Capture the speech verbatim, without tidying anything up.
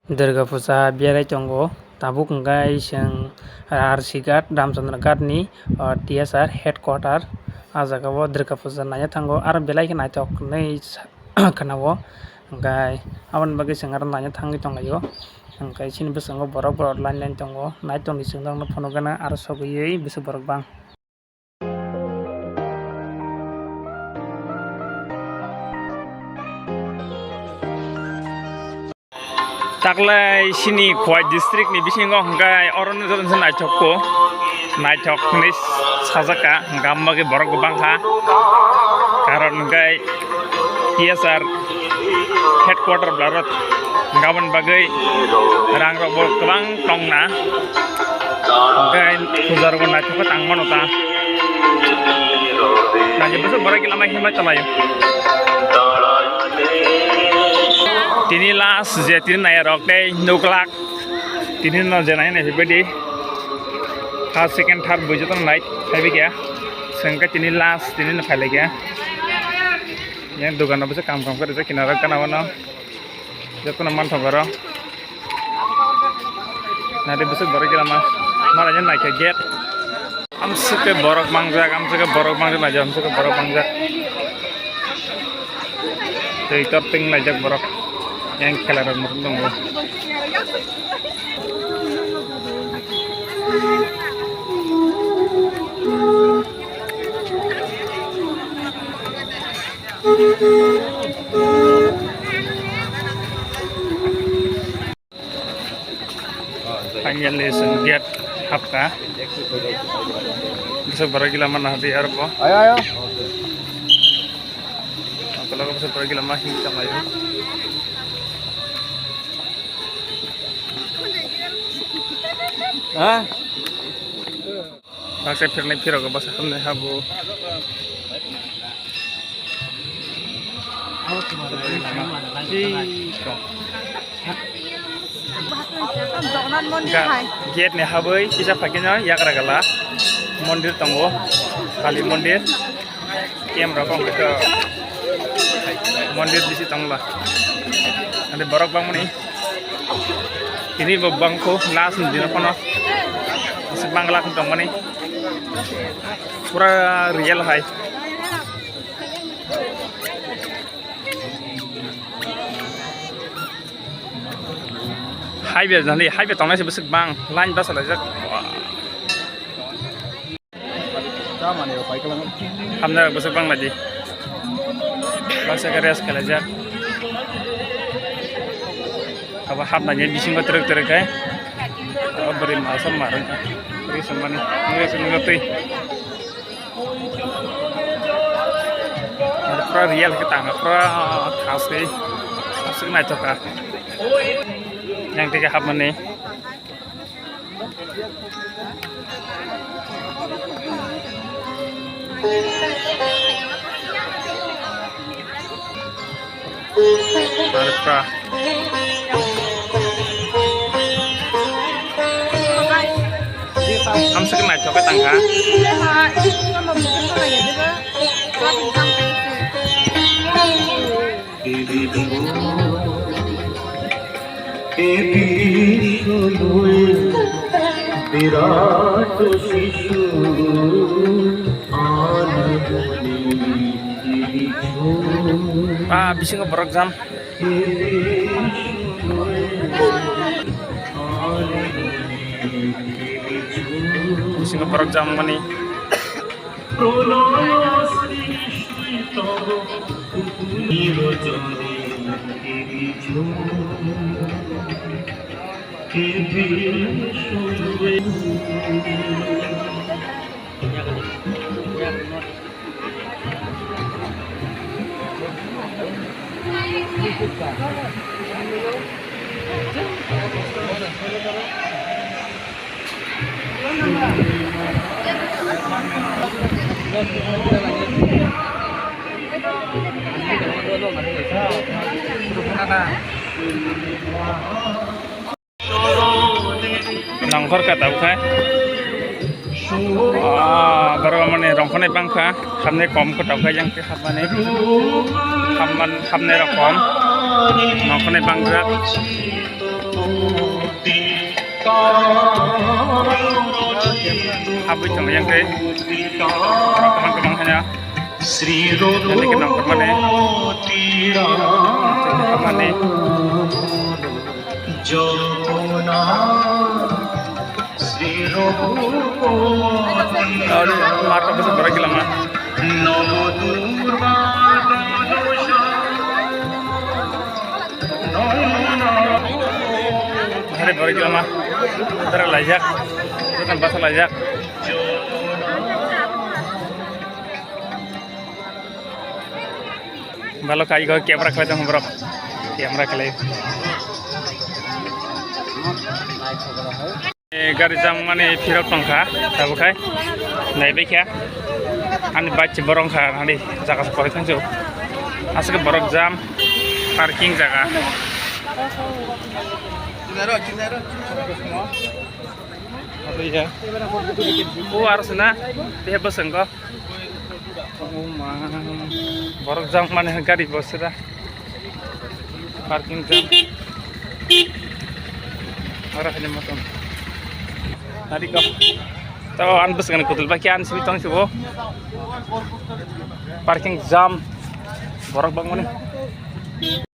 Durga Puja berai tongo, tabuk hwnkhe chwng R C Ghat, Ramchandra Ghat ni, o, T S R headquarter. A jaga o Durga Puja naina thango, aro belai khe naithok hinwi sa-, khwnao. Hwnkhe aboni bagwi chwng aro naina thangwi tonglaio. Hwnkhe chini bwskango borok borok line line tongo, nai tongdi chwng norokno phunukgana aro sogwi bwswk borok bang. Taklai chini Khowai district ni bisingo hwnkhe oro ni joto se naithok kho, naithok hinwi sajak kha, hwnkhe amo bagwi borok bo bang kha, karon hwnkhe T S R headquarter bwlarok hwnkhe aboni bagwi rang rok bo kwbang tongna. Hwnkhe puja rok bo naithok khe tang mano ta. Naidi bwswk borok gila mai hinwi tonglaio. Tini last je tini nai rok tei nuklak. Tini no je nai nai phai di. First, second, third bui joto nai phai khe. Sengkhe tini last tini no phai lai khe. Yang dugan no bwswk kam kam khe rijak kinaro gana o no. Jotono manthogo oro. Naidi bwswk borok gila ma. Mala nai khe gate. Amswk khe borok mangjak, amswk khe borok mangjak, naidi amswk khe borok mangjak. Tei tor ting laijak borok. Yang khela rok muchung tongo. Finally, chwng gate hapkha. Bwswk borok gila ma nahardi arokbo. Ayo, ayo. Ang tola bwswk borok gila ma hinwi tonglaio. Ha? Baksa phirnai phirok baksa hamnai habo. Jagannath mondir Ga-, hai. Gate ni habwi kisa phaikhe no yagra gala mondir tongo, Kali mondir. Camera kok khe mondir bisi tongla. Ande borok bangmani. Tini bo bangkho last ni dino phano. Bisi bangla khe tongmani. Pura real hai. Highway jani, highway tongnai se bwswk bang, line basa laijak. Hamna bwswk bang laidi. Baksa khe rest khlaijak. Abo hapna ni bisingo twrwk twrwk khe. Abo bwrwi masa mar wngkha. Bwrwi songmani, bwrwi songmani twi. Pura real khe tang, pura khaswi, khaswi naithok kha. Yang tike hapmani. Arpha. Amswk naithok khe tangkha. বিরাট শিশু আনন্দে কিছু Ah, bisingo borok jam. Bisingo borok jam mani. প্রলয় সৃষ্টি তব নিরজনে কিছু। Nongkhor khe tabuk khai. Ah, borok mani rongkhornai bangkha, hamnai kom khe tabuk khai yang khe hapmani. Hapman-, hapnai rok kom. Nongkhornai bangjak. Habwi tong yang tei. Kamang kamang hanya. Sri Raghunath Mane. Jagannath Sri Raghunath. Aro mata bwswk borok gila ma. Hari borok gila ma. Tara laijak. Tara basa laijak. Balo kai go camera khlai tong borok. Camera khlai. Eh, gari jam mani phirok tongkha, tabuk khai naibai kha. Ani bike se borok kha, ani jaga se poroi thangsu. Aswk borok jam, parking jaga. O aro sina, tei bwskango. O ma, borok jam mani gari bo sira. Parking jam. Ora hini motom. Tadi ko. To an bwskango kutul ba kya an simi tong sibo. Parking jam. Borok bang mani.